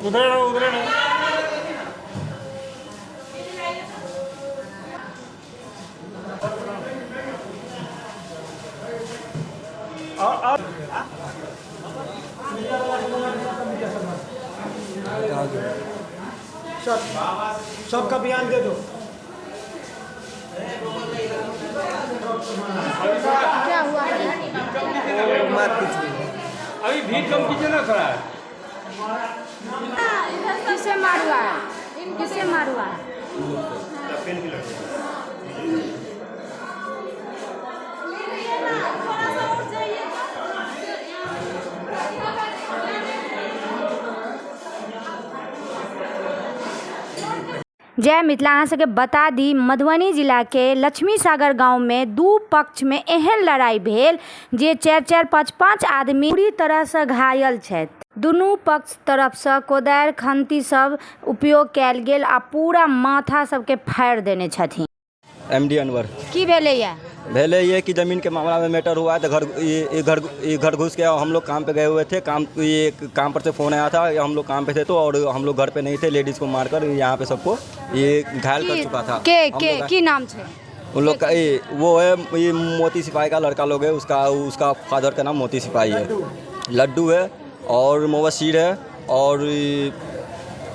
उधर रहो, उधर रहो। और सब सबका बयान दे दो। क्या हुआ? अभी भीड़ कम कीजिए ना थोड़ा। किसे मारुआ है? किसे मारुआ है? जय मिथिला। अहाँ सबके बता दी, मधुबनी जिलाके लक्ष्मी सागर गाँवमे दू पक्षमे एहन लड़ाई भेल जे 4 4 5 5 आदमी पूरी तरहसँ घायल छथि। दुनू पक्ष तरफसँ कोदारि खंती सब उपयोग कयल गेल आ पूरा माथा सबके फाड़ि देने छथिन। एमडी अनवर। की भेलैया? पहले ये कि ज़मीन के मामला में मैटर हुआ है तो घर ये घर ये घर घुस के हम लोग काम पे गए हुए थे। काम ये काम पर से फ़ोन आया था, हम लोग काम पे थे तो, और हम लोग घर पे नहीं थे। लेडीज़ को मारकर यहाँ पे सबको ये घायल कर चुका था। के हम के लोग की नाम छै? उन लोग का ये वो है, ये मोती सिपाही का लड़का लोग है, उसका उसका फादर का नाम मोती सिपाही है, लड्डू है और मुबशीर है और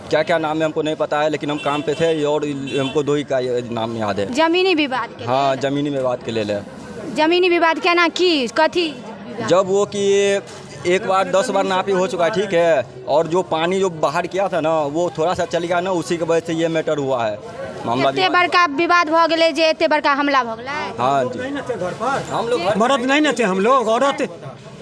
क्या क्या नाम है हमको नहीं पता है, लेकिन हम काम पे थे और हमको दो ही का ये नाम याद है। जमीनी विवाद के? हाँ, जमीनी विवाद के ले। जमीनी विवाद केना की कथी विवाद? जब वो कि एक बार 10 बार नापी हो चुका है, ठीक है, और जो पानी जो बाहर किया था ना वो थोड़ा सा चल गया ना, उसी के वजह से ये मैटर हुआ है मामला। एते बड़का विवाद भऽ गेलै जे एते बड़का हमला भऽ गेलै? हाँ जी, नहीं न थे घर पर, हम लोग घर मर्द नहीं न थे, हम लोग औरत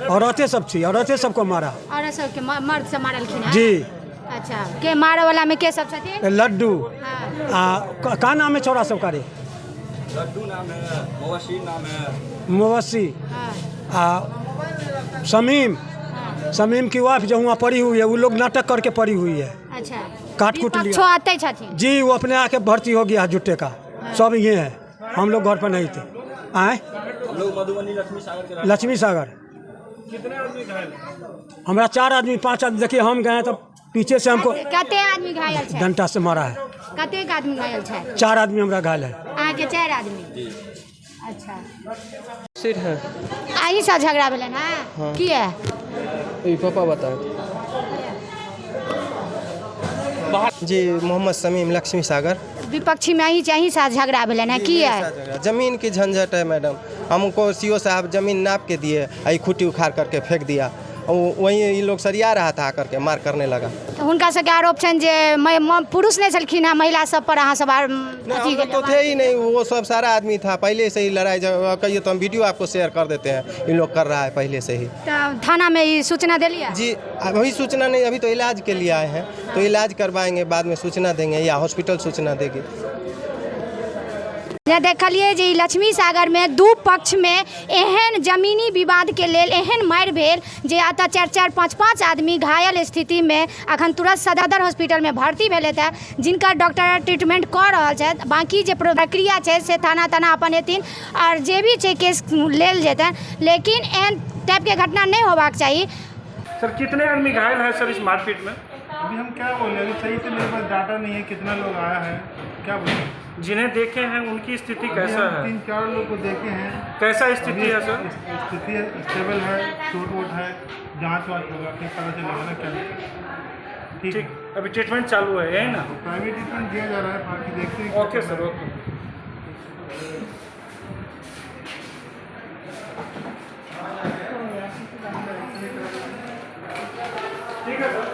औरतें सब थी, औरतें सबको मारा। औरत सबके मर्द सब मारलखिन हैं? जी। अच्छा, के मारऽ वाला में के सब छथिन? लड्डू। हाँ। आ का नाम है छोरा सब का रे? लड्डू नाम है, मुबशीर नाम है, मुबस्सी। हाँ। आ शमीम, शमीम की वाइफ जो वहाँ पड़ी हुई है, वो लोग नाटक करके पड़ी हुई है। अच्छा, काट कूट लिया। विपक्षो आते छथिन? जी, वो अपने आके भर्ती हो गया जुट्टे का, सब ये है, हम लोग घर पर नहीं थे। आए हम लोग मधुबनी लक्ष्मी सागर के। लक्ष्मी सागर। कितने आदमी घायल? हमारा 4 आदमी 5 आदमी, देखिए हम गए तो पीछे से हमको कते आदमी घायल छै? डंटा से मारा है। कतेक आदमी घायल छै? 4 आदमी हमारा घायल है। अहाँके 4 आदमी? अच्छा, सिर है। अहीं से झगड़ा भेलै ने? किया? ये पापा बताए। जी, मोहम्मद शमीम, लक्ष्मी सागर। विपक्षी में अहीं से झगड़ा भेलै ने? किया? जमीन की झंझट है मैडम। हमको सीओ साहब जमीन नाप के दिए, आई खूटी उखाड़ करके फेंक दिया, वहीं ये लोग सरिया रहा था, आकर के मार करने लगा। तऽ हुनका सबके आरोप छनि जे पुरुष नहीं छलखिन हैं, महिला सब पर अहाँ सब नहीं, अथी हम लोग तो थे ही नहीं, वो सब सारा आदमी था पहले से ही लड़ाई। कहिए तो हम वीडियो आपको शेयर कर देते हैं, इन लोग कर रहा है पहले से ही। तऽ थाना में ई सूचना देलियै? जी, अभी सूचना नहीं, अभी तो इलाज के लिए आए हैं, तो इलाज करवाएंगे, बाद में सूचना देंगे या हॉस्पिटल सूचना देगी। जे देखलियै जे ई लक्ष्मी सागर में दू पक्ष में एहन जमीनी विवाद के लेल एहन मारि भेल जे एतऽ 4 4 5 5 आदमी घायल स्थिति में अखन तुरंत सदर हॉस्पिटल में भर्ती भेलथि हेँ, जिनकर डॉक्टर ट्रीटमेंट कऽ रहल छथि। बाकी जे प्रक्रिया छै से थाना ताना अपन एथिन आओर जे भी छै केस लेल जेतनि, लेकिन एहन टाइपके घटना नहि होबाक चाही। सर, कितने आदमी घायल है सर इस मारपीट में? अभी हम क्या बोले, अभी सही से मेरे पास डाटा नहीं है कितना लोग आया है, क्या बोले। जिन्हें देखे हैं उनकी स्थिति अभी कैसा हम है? 3-4 लोग को देखे हैं। कैसा स्थिति अभी है सर? स्थिति स्टेबल है, चोट वोट है, जांच वाँच होगा फिर पता चलेगा ना क्या। ठीक ठीक, अभी ट्रीटमेंट चालू है, यही ना? प्राइवेट ट्रीटमेंट दिया जा रहा है, बाकी देखते हैं। Okay sir, okay. ठीक है सर।